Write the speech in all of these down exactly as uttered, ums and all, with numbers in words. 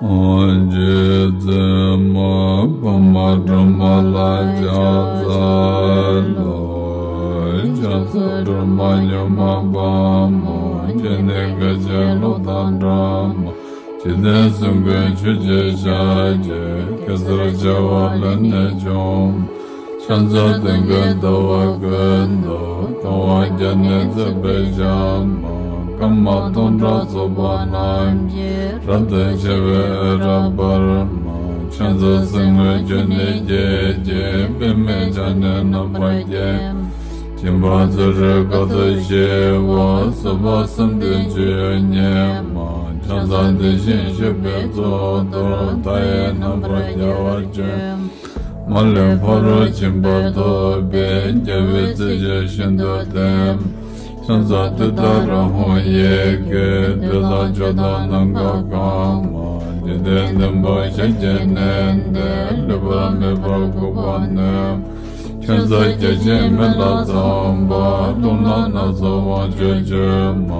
རྗེ་བཙུན་མ་འཕགས་མ་སྒྲོལ་མ་ལ་ཕྱག་འཚལ་ལོ། ཕྱག་འཚལ་སྒྲོལ་མ་མྱུར་མ་དཔའ་མོ། སྤྱན་ནི་དགའ་ཆེན་གློག་དང་འདྲ་མོ། འཇིག་རྟེན་གསུམ་མགོན་ཆུ་སྐྱེས་ཞལ་གྱི། གེ་སར་བྱེ་བ་ལས་ནི་བྱུང་། ཕྱག་འཚལ་སྟོན་ཀའི་ཟླ་བ་ཀུན་ཏུ། གང་བ་བརྒྱ་ནི་བརྩེགས་པའི་ཞལ་མ། སྐར་མ་སྟོང་ཕྲག་ཚོགས་པ་རྣམས་ཀྱིས། རབ་ཏུ་ཕྱེ་བའི་ཨེ་ར་པདྨ། ཕྱག་འཚལ་གསེར་དངུལ་ཆུ་ནས་སྐྱེས་ཀྱི། པདྨའི་ཕྱག་ནི་རྣམ་པར་བརྒྱན། སྦྱིན་པ་བརྩོན་འགྲུས་དཀའ་ཐུབ་ཞི་བ། བཟོད་པ་བསམ་གཏན་སྤྱོད་ཡུལ་ཉིད་མ། ཕྱག་འཚལ་དེ་བཞིན་གཤེགས་པའི་གཙུག་ཏོར། མཐའ་ཡས་རྣམ་པར་རྒྱལ་བར་སྤྱོད། མ་ལུས་ཕ་རོལ་ཕྱིན་པ་ཐོབ་པའི། རྒྱལ་བའི་སྲས་ཀྱིས་ཤིན་ཏུ་བསྟེན། ཕྱག་འཚལ་ཏུཏྟཱ་ར་ཧཱུྃ་ཡི་གེ། བདུད་དང་ཕྱོགས་དང་ནམ་མཁའ་གང་མ། འཇིག་རྟེན་བདུན་པོ་ཞལ་གྱིས་མནན་ཏེ། ལུས་པ་མེད་པར་འགུགས་པར་ནུས། ཕྱག་འཚལ་བརྒྱ་བྱིན་མེ་ལྷ་ཚངས་པ། རླུང་ནག་སྣ་ཚོགས་དབང་ཕྱུག་མཆོད་མ།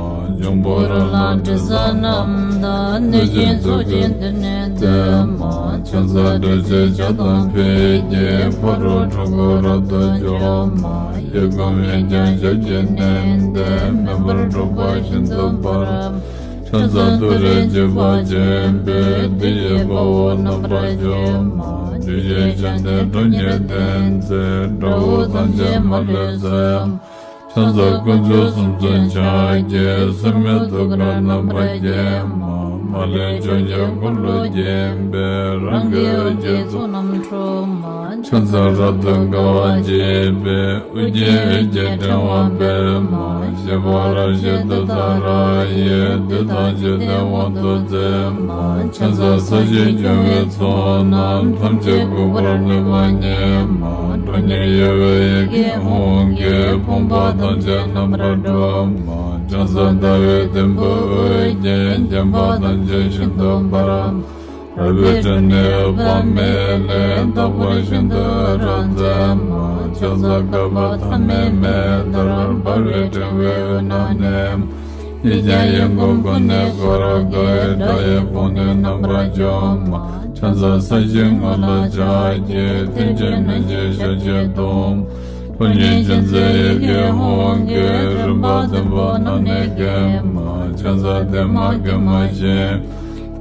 འབྱུང་པོ་རོ་ལངས་དྲི་ཟ་རྣམས་དང་། གནོད་སྦྱིན་ཚོགས་ཀྱིས་མདུན་ནས་བསྟོད་མ། ཕྱག་འཚལ་དྲི་ཟའི་ཞལ་དང་ཕུད་ཀྱིས། ཕ་རོལ་འཁྲུལ་འཁོར་རབ་ཏུ་འཇོམས་མ། གཡས་བསྐུམ་གཡོན་བརྐྱང་ཞལ་གྱིས་མནན་ཏེ། མེ་འབར་འཁྲུག་པ་ཤིན་ཏུ་འབར། ཕྱག་འཚལ་ཏུ་རེའི་འཇིགས་པ་ཆེན་པོའི། བདུད་ཀྱི་དཔའ་བོ་རྣམ་པར་འཇོམས་མ། བདུད་ཀྱི་ཞལ་ནི་ཁྲོ་གཉེར་ལྡན་མཛད། དགྲ་བོ་ཐམས་ཅད་མ་ལུས་གསོད། ཕྱག་འཚལ་དཀོན་མཆོག་གསུམ་མཚོན་ཕྱག་རྒྱའི། སེམས་དཔའི་ཐུགས་ཀར་རྣམ་པར་བརྒྱན་མ། མ་ལུས་ཕྱོགས་བཅུའི་འཁོར་ལོས་བརྒྱན་པའི། རང་གི་འོད་ཀྱི་ཚོགས་རྣམས་འཁྲུག་མ། ཕྱག་འཚལ་རབ་ཏུ་དགའ་བ་བརྗིད་པའི། ཨོ་རྒྱན་འོད་ཀྱི་ཕྲེང་བ་སྤེལ་མ། བཞད་པ་རབ་བཞད་ཏུཏྟཱ་ར་ཡིས། བདུད་དང་འཇིག་རྟེན་དབང་དུ་མཛད་མ། ཕྱག་འཚལ་ས་གཞིར་སྐྱོང་བའི་ཚོགས་རྣམས། ཐམས་ཅད་འགུགས་པར་ནུས་པ་ཉིད་མ། ཁྲོ་གཉེར་གཡོ་བའི་ཡི་གེ་ཧཱུྃ་གིས། ཕོངས་པ་ཐམས་ཅད་རྣམ་པར་སྒྲོལ་མ། ཕྱག་འཚལ་ཟླ་བའི་དུམ་བུས་དབུ་བརྒྱན། བརྒྱན་པ་ཐམས་ཅད་ཤིན་ཏུ་འབར། རལ་པའི་ཕྲེང་ནི་འོད་དཔག་མེད་ལས། དག་པ་ཤིན་ཏུ་རབ་མཛད་མ། ཕྱག་འཚལ་བསྐལ་པ་ཐ་མའི་མེ་ལྟར། འབར་བའི་ཕྲེང་བའི་དབུས་ན་གནས། གཡས་བརྐྱང་གཡོན་བསྐུམ་ཀུན་ནས་བསྐོར་དགའི། དགྲ་ཡི་དཔུང་ནི་རྣམ་པར་འཇོམས་མ། ཕྱག་འཚལ་ས་གཞིའི་ངོས་ལ་ཕྱག་གི། མཐིལ་གྱིས་བསྣུན་ཅིང་ཞབས་ཀྱིས་བརྡུང་། ཁྲོ་གཉེར་ཅན་མཛད་ཡི་གེ་ཧཱུྃ་གིས། རིམ་པ་བདུན་པོ་རྣམས་ནི་འགེམས་མ། ཕྱག་འཚལ་བདེ་མ་དགེ་མ་ཅན།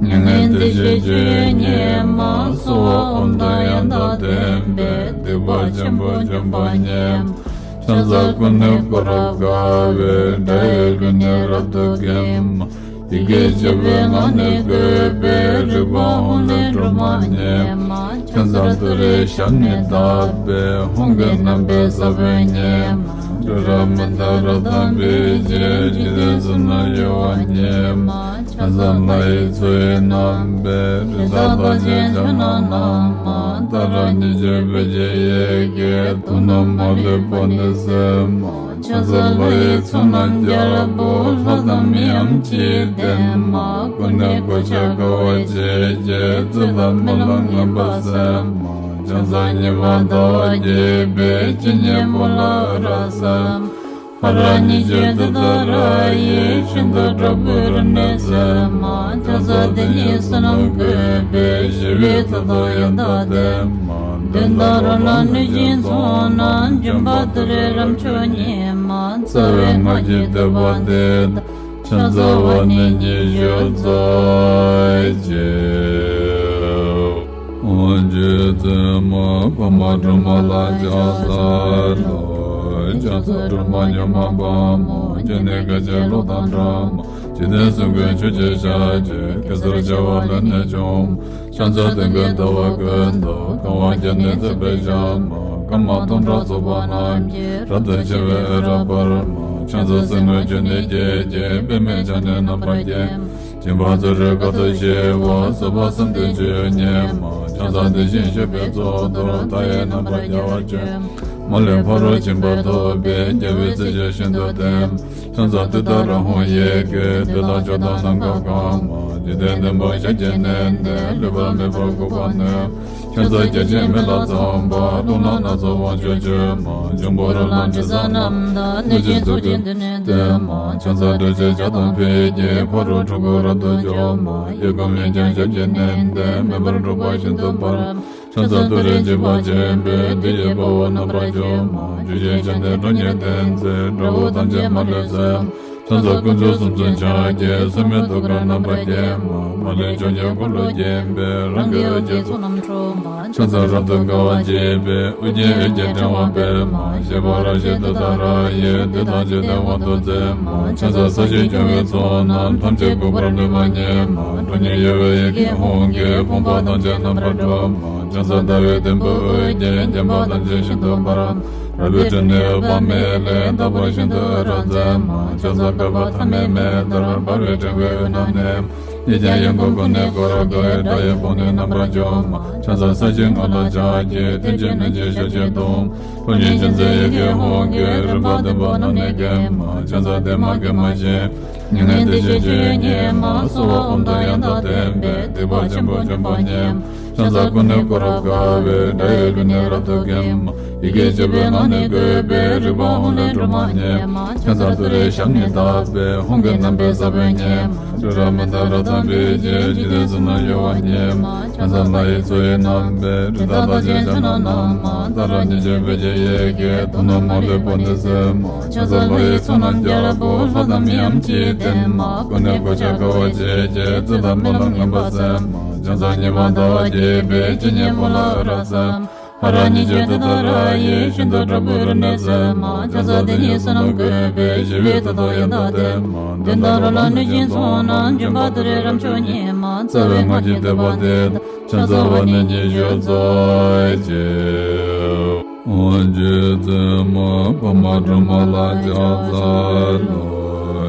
མྱ་ངན་འདས་ཞི་སྤྱོད་ཡུལ་ཉིད་མ། གསོལ་བ་འོད་དང་ཡང་དག་ལྡན་པའི། སྡིག་པ་ཆེན་པོ་འཇོམས་པ་ཉིད་མ། ཕྱག་འཚལ་ཀུན་ནས་བསྐོར་རབ་དགའ་བའི། དགྲ་ཡི་རྒོལ་ནི་རབ་ཏུ་འགེམས་མ། ཡི་གེ་བཅུ་པའི་ངག་ནི་བཀོད་པའི། རིག་པ་ཧཱུྃ་ལས་སྒྲོལ་མ་ཉིད་མ། ཕྱག་འཚལ་ཏུ་རེའི་ཞབས་ནི་བརྡབས་པའི། ཧཱུྃ་གི་རྣམ་པའི་ས་བོན་ཉིད་མ། སྤྲོས་བྲལ་མི་འདའ་རཀྟ་འབིགས་བྱེད། འཇིག་རྟེན་གསུམ་རྣམས་གཡོ་བ་ཉིད་མ། ཕྱག་འཚལ་ལྷ་ཡི་མཚོ་ཡི་རྣམ་པའི། རི་དྭགས་རྟགས་ཅན་ཕྱག་ན་བསྣམས་མ། ཏཱ་ར་གཉིས་བརྗོད་བོད་ཀྱི་ཡི་གེས། དུག་རྣམས་མ་ལུས་པ་ནི་སེལ་མ། ཕྱག་འཚལ་ལྷ་ཡི་ཚོགས་རྣམས་རྒྱལ་པོ། ལྷ་དང་མིའམ་ཅི་ཡིས་བསྟེན་མ། ཀུན་ནས་གོ་ཆ་དགའ་བ་བྱེད་ཀྱི། རྩོད་དང་རྨི་ལམ་ངན་པ་སེལ་མ། ཕྱག་འཚལ་ཉི་མ་ཟླ་བ་རྒྱས་པའི། སྤྱན་གཉིས་པོ་ལ་འོད་རབ་གསལ་མ། ཧ་ར་གཉིས་བརྗོད་ཏུཏྟཱ་ར་ཡིས། ཤིན་ཏུ་དྲག་པོའི་རིམས་ནད་སེལ་མ། ཕྱག་འཚལ་དེ་ཉིད་བསོད་ནམས་བཀོད་པའི། ཞི་བའི་མཐུ་དང་ཡང་དག་ལྡན་མ། གདོན་དང་རོ་ལངས་གནོད་སྦྱིན་ཚོགས་རྣམས། འཇོམས་པ་ཏུ་རེ་རབ་མཆོག་ཉིད་མ། རྩ་བའི་སྔགས་ཀྱི་བསྟོད་པ་འདི་དང་། ཕྱག་འཚལ་བ་ནི་ཉི་ཤུ་རྩ་གཅིག་རྗེ་བཙུན་མ་འཕགས་མ་སྒྲོལ་མ་ལ་ཕྱག་འཚལ་ལོ། ཕྱག་འཚལ་སྒྲོལ་མ་མྱུར་མ་དཔའ་མོ། སྤྱན་ནི་དགའ་ཆེན་གློག་དང་འདྲ་མ། འཇིག་རྟེན་གསུམ་མགོན་ཆུ་སྐྱེས་ཞལ་གྱི། གེ་སར་བྱེ་བ་ལས་ནི་བྱུང་། ཕྱག་འཚལ་སྟོན་ཀའི་ཟླ་བ་ཀུན་ཏུ། གང་བ་བརྒྱ་ནི་བརྩེགས་པའི་ཞལ་མ། སྐར་མ་སྟོང་ཕྲག་ཚོགས་པ་རྣམས་ཀྱིས། རབ་ཏུ་ཕྱེ་བའི་ཨེ་ར་པདྨ། ཕྱག་འཚལ་གསེར་དངུལ་ཆུ་ནས་སྐྱེས་ཀྱི། པདྨའི་ཕྱག་ནི་རྣམ་པར་བརྒྱན། སྦྱིན་པ་བརྩོན་འགྲུས་དཀའ་ཐུབ་ཞི་བ། བཟོད་པ་བསམ་གཏན་སྤྱོད་ཡུལ་ཉིད་མ། ཕྱག་འཚལ་དེ་བཞིན་གཤེགས་པའི་གཙུག་ཏོར། མཐའ་ཡས་རྣམ་པར་རྒྱལ་བར་སྤྱོད། མ་ལུས་ཕ་རོལ་ཕྱིན་པ་ཐོབ་པའི་རྒྱལ་པོའི་སྲས་ཆོས་ཤིན་ཏུ་བརྟན། ཕྱག་འཚལ་ཏུཏྟཱ་ར་ཧཱུྃ་ཡི་གེ། བདུད་དང་ཕྱོགས་དང་ནམ་མཁའ་གང་མ། འཇིག་རྟེན་བདུན་པོ་ཞབས་ཀྱིས་མནན་ཏེ། ལུས་པར་མེད་པར་འགུགས་པ་ནི། ཕྱག་འཚལ་བརྒྱ་བྱིན་མེ་ལྷ་ཚངས་པ། རླུང་ནག་སྣ་ཚོགས་དབང་ཕྱུག་མཆོད་མ། འབྱུང་པོ་རོ་ལངས་དྲི་ཟ་རྣམས་དང་། གནོད་སྦྱིན་ཚོགས་ཀྱིས་མདུན་ནས་བསྟོད་མ། ཕྱག་འཚལ་ཏྲཊ་ཅེས་བྱ་དང་ཕཊ་ཀྱིས། ཕ་རོལ་འཁྲུལ་འཁོར་རབ་ཏུ་འཇོམས་མ། གཡས་བསྐུམ་གཡོན་བརྐྱང་ཞབས་ཀྱིས་མནན་ཏེ། མེ་འབར་འཁྲུག་པ་ཤིན་ཏུ་འབར། ཕྱག་འཚལ་ཏུ་རེ་འཇིགས་པ་ཆེན་པོས། བདུད་ཀྱི་དཔའ་བོ་རྣམ་པར་འཇོམས་མ། བཅུ་ཞིའི་ཕྱག་ནི་ཁྲོ་གཉེར་ལྡན་མཛད། དགྲ་བོ་ཐམས་ཅད་མ་ལུས་གསོད། ཕྱག་འཚལ་དཀོན་མཆོག་གསུམ་མཚོན་ཕྱག་རྒྱའི། སྲུང་མའི་ཐུགས་ཀར་རྣམ་པར་བརྒྱན་མ། མ་ལུས་ཕྱོགས་བཅུའི་འཁོར་ལོས་བརྒྱན་པའི། རང་གི་འོད་ཀྱི་ཚོགས་རྣམས་འཁྲུགས་མ། ཕྱག་འཚལ་རབ་ཏུ་དགའ་བ་བརྗིད་པའི། དབུ་རྒྱན་འོད་ཀྱི་ཕྲེང་བ་སྤེལ་མ། བཞད་པ་རབ་བཞད་ཏུཏྟཱ་ར་ཡིས། བདུད་ཐམས་ཅད་དབང་དུ་མཛད་མ། ཕྱག་འཚལ་ས་གཞི་སྐྱོང་བའི་ཚོགས་རྣམས། ཐམས་ཅད་འགུགས་པར་ནུས་པ་ཉིད་མ། ཁྲོ་གཉེར་གཡོ་བའི་ཡི་གེ་ཧཱུྃ་གིས། ཕོངས་པ་ཐམས་ཅད་རྣམ་པར་སྒྲོལ་མ། ཕྱག་འཚལ་ཟླ་བའི་དུམ་བུས་དབུ་རྒྱན། བརྒྱན་པ་ཐམས་ཅད་ཤིན་ཏུ་འབར། རལ་པའི་ཁྲོད་ནས་འོད་དཔག་མེད་ལས། རྟག་པར་ཤིན་ཏུ་འོད་རབ་མཛད་མ། ཕྱག་འཚལ་བསྐལ་པ་ཐ་མའི་མེ་ལྟར། འབར་བའི་ཕྲེང་བའི་དབུས་ན་གནས། གཡས་བརྐྱང་གཡོན་བསྐུམ་ཀུན་ནས་བསྐོར་དགའི། དགྲ་ཡི་དཔུང་ནི་རྣམ་པར་འཇོམས་མ། ཕྱག་འཚལ་ས་གཞིའི་ངོས་ལ་ཕྱག་གི། མཐིལ་གྱིས་བསྣུན་ཅིང་ཞབས་ཀྱིས་བརྡུང་། ཕོ་ཉའི་ཅན་ཚད་ཡི་གེ་ཧཱུྃ་གིས། རིམ་པ་བདུན་པོ་རྣམས་ནི་འགེམས་མ། ཕྱག་འཚལ་བདེ་མ་དགེ་མ་ཞི། མྱ་ངན་འདས་ཞི་སྤྱོད་ཡུལ་ཉིད་མ། གསོལ་བ་ཨོཾ་དང་ཡང་དག་ལྡན་པས། སྡིག་པ་ཆེན་པོ་འཇོམས་པ་ཉིད་མ། ཕྱག་འཚལ་ཀུན་ནས་བསྐོར་རབ་དགའ་བའི། དགྲ་ཡི་ལུས་ནི་རབ་ཏུ་འགེམས་མ། ཡི་གེ་བཅུ་པའི་ངག་ནི་བཀོད་པའི། རིག་པ་ཧཱུྃ་ལས་སྒྲོལ་མ་ཉིད་མ། ཕྱག་འཚལ་ཏུ་རེའི་ཞབས་ནི་བརྡབས་པས། ཧཱུྃ་གི་རྣམ་པའི་ས་བོན་ཉིད་མ། ཏྲི་ལ་མུ་ད་ར་ཏམ་བི་ཇི། འཇིག་རྟེན་གསུམ་རྣམས་གཡོ་བ་ཉིད་མ། ཕྱག་འཚལ་ལྷ་ཡི་མཚོ་ཡི་རྣམ་པའི། རི་དྭགས་རྟགས་ཅན་ཕྱག་ན་བསྣམས་མ། ཏཱ་ར་གཉིས་བརྗོད་བོད་ཀྱི་ཡི་གེས། དུག་རྣམས་མ་ལུས་པོ་ཏི་སེལ་མ། ཕྱག་འཚལ་ལྷ་ཡི་ཚོགས་རྣམས་རྒྱལ་པོ། ལྷ་དང་མིའམ་ཅི་ཡིས་བསྟེན་མ། ཀུན་ནས་གོ་ཆ་དགའ་བ་བརྗིད་ཀྱིས། བརྫུས་དང་སྨོད་ལམ་ངན་པ་སེལ་མ། ཕྱག་འཚལ་ཉི་མ་ཟླ་བ་རྒྱས་པའི། ཇི་སྙེད་པོ་ལ་འོད་རབ་གསལ་མ། ཧ་ར་གཉིས་བརྗོད་ཏུཏྟཱ་ར་ཡིས། ཤིན་ཏུ་དྲག་པོའི་རིམས་ནད་སེལ་མ། ཕྱག་འཚལ་དེ་ཉིད་གསུམ་རྣམས་བཀོད་པའི། ཞི་བའི་མཐུ་སྟོབས་ཡང་དག་ལྡན་མ། གདོན་དང་རོ་ལངས་གནོད་སྦྱིན་ཚོགས་རྣམས། འཇོམས་པ་ཏུ་རེ་རབ་མཆོག་ཉིད་མ། རྩ་བའི་སྔགས་ཀྱི་བསྟོད་པ་འདི་དང་། ཕྱག་འཚལ་བ་ནི་ཉི་ཤུ་རྩ་གཅིག། རྗེ་བཙུན་མ་འཕགས་མ་སྒྲོལ་མ་ལ་ཕྱག་འཚལ་ལོ།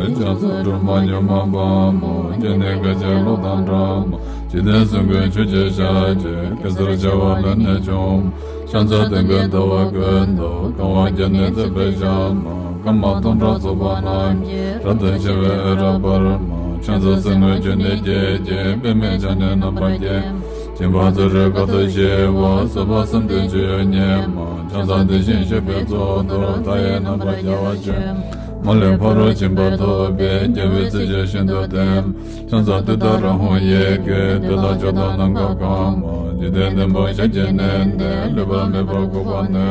ཕྱག་འཚལ་སྒྲོལ་མ་མྱུར་མ་དཔའ་མོ། སྤྱན་ནི་སྐད་ཅིག་གློག་དང་འདྲ་མ། འཇིག་རྟེན་གསུམ་མགོན་ཆུ་སྐྱེས་ཞལ་གྱི། གེ་སར་བྱེ་བ་ལས་ནི་བྱུང་། ཕྱག་འཚལ་དུས་ཀུན་ཟླ་བ་ཀུན་ཏུ། གང་བ་བརྒྱ་ནི་བརྩེགས་པའི་ཞལ་མ། སྐར་མ་སྟོང་ཕྲག་ཚོགས་པ་རྣམས་ཀྱིས། རབ་ཏུ་ཕྱེ་བའི་འོད་རབ་འབར་མ། ཕྱག་འཚལ་གསེར་དངུལ་ཆུ་ནས་སྐྱེས་ཀྱི། པདྨས་ཕྱག་ནི་རྣམ་པར་བརྒྱན། སྦྱིན་པ་ཚུ་རོལ་དཀའ་ཐུབ་ཞི་བ། བཟོད་པ་བསམ་གཏན་སྤྱོད་ཡུལ་ཉིད་མ། ཕྱག་འཚལ་དེ་བཞིན་གཤེགས་པའི་གཙུག་ཏོར། མཐའ་ཡས་རྣམ་པར་རྒྱལ་བ་སྤྱོད། མ་ལུས་ཕ་རོལ་ཕྱིན་པ་ཐོབ་པའི། རྒྱལ་པོའི་སྲས་ཆོས་ཤིན་ཏུ་བརྟན། ཕྱག་འཚལ་ཏུཏྟཱ་ར་ཧཱུྃ་ཡི་གེ། བདུད་དང་ཕྱོགས་དང་ནམ་མཁའ་གང་མ། འཇིག་རྟེན་བདུན་པོ་ཞབས་ཀྱིས་མནན་ཏེ། ལུས་པ་མེད་པར་འགུགས་པ་ནི།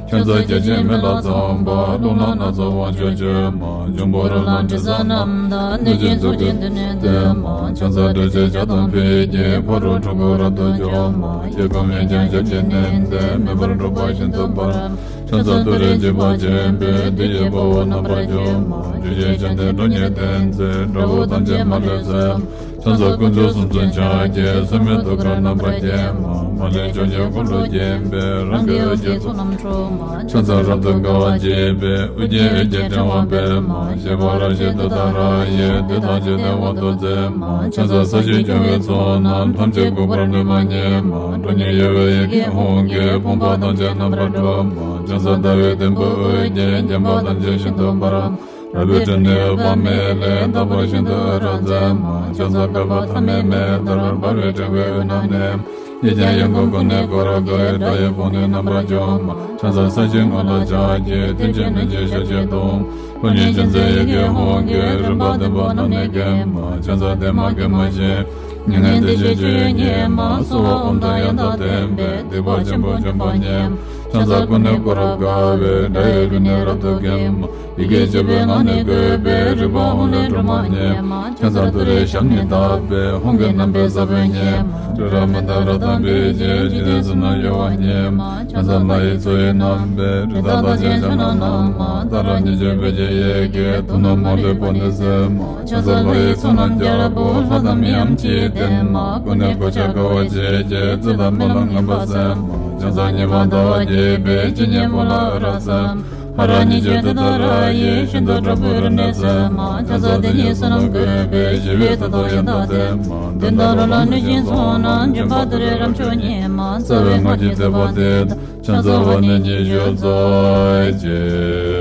ཕྱག་འཚལ་བརྒྱ་བྱིན་མེ་ལྷ་ཚངས་པ། རླུང་ནག་སྣ་ཚོགས་དབང་ཕྱུག་མཆོད་མ། འབྱུང་པོ་རོ་ལངས་དྲི་ཟ་རྣམས་དང་། གནོད་སྦྱིན་ཚོགས་ཀྱིས་མདུན་ནས་བསྟོད་མ། ཕྱག་འཚལ་ཏྲཊ་ཅེས་བྱ་དང་ཕཊ་ཀྱིས། ཕ་རོལ་འཁྲུལ་འཁོར་རབ་ཏུ་འཇོམས་མ། གཡས་བསྐུམ་གཡོན་བརྐྱང་ཞབས་ཀྱིས་མནན་ཏེ། མེ་འབར་འཁྲུག་པ་ཤིན་ཏུ་འབར། ཕྱག་འཚལ་ཏུ་རེ་འཇིགས་པ་ཆེན་པོས། བདུད་ཀྱི་དཔའ་བོ་རྣམ་པར་འཇོམས་མ། བཅུ་ཞིའི་ཕྱག་ནི་ཁྲོ་གཉེར་ལྡན་མཛད། དགྲ་བོ་ཐམས་ཅད་མ་ལུས་གསོད། ཕྱག་འཚལ་དཀོན་མཆོག་གསུམ་མཚོན་ཕྱག་རྒྱའི། སྲུང་མའི་ཐུགས་ཀར་རྣམ་པར་བརྒྱན་མ། མ་ལུས་ཕྱོགས་བཅུའི་འཁོར་ལོས་བརྒྱན་པའི། རང་གི་འོད་ཀྱི་ཚོགས་རྣམས་འཁྲུགས་མ། ཕྱག་འཚལ་རབ་ཏུ་དགའ་བ་བརྗིད་པའི། དབུ་རྒྱན་འོད་ཀྱི་ཕྲེང་བ་སྤེལ་མ། བཞད་པ་རབ་བཞད་ཏུཏྟཱ་ར་ཡིས། བདུད་ཐམས་ཅད་དབང་དུ་མཛད་མ། ཕྱག་འཚལ་ས་གཞི་སྐྱོང་བའི་ཚོགས་རྣམས། ཐམས་ཅད་འགུགས་པར་ནུས་པ་ཉིད་མ། ཁྲོ་གཉེར་གཡོ་བའི་ཡི་གེ་ཧཱུྃ་གིས། ཕོངས་པ་ཐམས་ཅད་རྣམ་པར་སྒྲོལ་མ། ཕྱག་འཚལ་ཟླ་བའི་དུམ་བུས་དབུ་རྒྱན། བརྒྱན་པ་ཐམས་ཅད་ཤིན་ཏུ་འབར། རལ་པའི་ཁྲོད་ནས་འོད་དཔག་མེད་ལས། རྟག་པར་ཤིན་ཏུ་འོད་རབ་མཛད་མ། ཕྱག་འཚལ་བསྐལ་པ་ཐ་མའི་མེ་ལྟར། འབར་བའི་ཕྲེང་བའི་དབུས་ན་གནས། གཡས་བརྐྱང་གཡོན་བསྐུམ་ཀུན་ནས་བསྐོར་དགའི། དགྲ་ཡི་དཔུང་ནི་རྣམ་པར་འཇོམས་མ། ཕྱག་འཚལ་ས་གཞིའི་ངོས་ལ་ཕྱག་གི། མཐིལ་གྱིས་བསྣུན་ཅིང་ཞབས་ཀྱིས་བརྡུང་། ཕོ་ཉའི་ཅན་ཚད་ཡི་གེ་ཧཱུྃ་གིས། རིམ་པ་བདུན་པོ་རྣམས་ནི་འགེམས་མ། ཕྱག་འཚལ་བདེ་མ་དགེ་མ་ཞི། མྱ་ངན་འདས་ཞི་སྤྱོད་ཡུལ་ཉིད་མ། གསོལ་བ་ཨོཾ་དང་ཡང་དག་ལྡན་པས། སྡིག་པ་ཆེན་པོ་འཇོམས་པ་ཉིད་མ། ཕྱག་འཚལ་ཀུན་ནས་བསྐོར་རབ་དགའ་བའི། དགྲ་ཡི་ལུས་ནི་རབ་ཏུ་འགེམས་མ། ཡི་གེ་བཅུ་པའི་ངག་ནི་བཀོད་པའི། རིག་པ་ཧཱུྃ་ལས་སྒྲོལ་མ་ཉིད་མ། ཕྱག་འཚལ་ཏུ་རེའི་ཞབས་ནི་བརྡབས་པས། ཧཱུྃ་གི་རྣམ་པའི་ས་བོན་ཉིད་མ། ཏྲི་ལ་མུ་ད་ར་ཏམ་བི་ཇི། འཇིག་རྟེན་གསུམ་རྣམས་གཡོ་བ་ཉིད་མ། ཕྱག་འཚལ་ལྷ་ཡི་མཚོ་ཡི་རྣམ་པའི། རི་དྭགས་རྟགས་ཅན་ཕྱག་ན་བསྣམས་མ། ཏཱ་ར་གཉིས་བརྗོད་བོད་ཀྱི་ཡི་གེས། དུག་རྣམས་མ་ལུས་པོ་ཏི་སེལ་མ། ཕྱག་འཚལ་ལྷ་ཡི་ཚོགས་རྣམས་རྒྱལ་པོ། ལྷ་དང་མིའམ་ཅི་ཡིས་བསྟེན་མ། ཀུན་ནས་གོ་ཆ་དགའ་བ་བརྗིད་ཀྱིས། བརྫུས་དང་སྨོད་ལམ་ངན་པ་སེལ་མ། ཕྱག་འཚལ་ཉི་མ་ཟླ་བ་རྒྱས་པའི། ཇི་སྙེད་པོ་ལ་འོད་རབ་གསལ་མ། ཕ་ར་ཉིད་ཀྱི་དེ་ལྟར་ཡིད་བཞིན་དུ་དྲག་པོའི་རབ་གནས་སུ་མ། ཕྱག་འཚལ་དེ་ཉིད་བསོད་ནམས་བཀོད་པའི་ཞི་བའི་མཐུ་དང་ཡང་དག་ལྡན་མ། དེ་ལྟར་རོ་ལངས་ནུས་ཤིང་ཚངས་རྣམས་འཇོམས་པ་དེ་རིག་རབ་མཆོག་ཉིད་མ། རྩ་བའི་སྔགས་ཀྱི་བསྟོད་པ་འདི་དང་ཕྱག་འཚལ་བ་ནི་ཉི་ཤུ་རྩ་གཅིག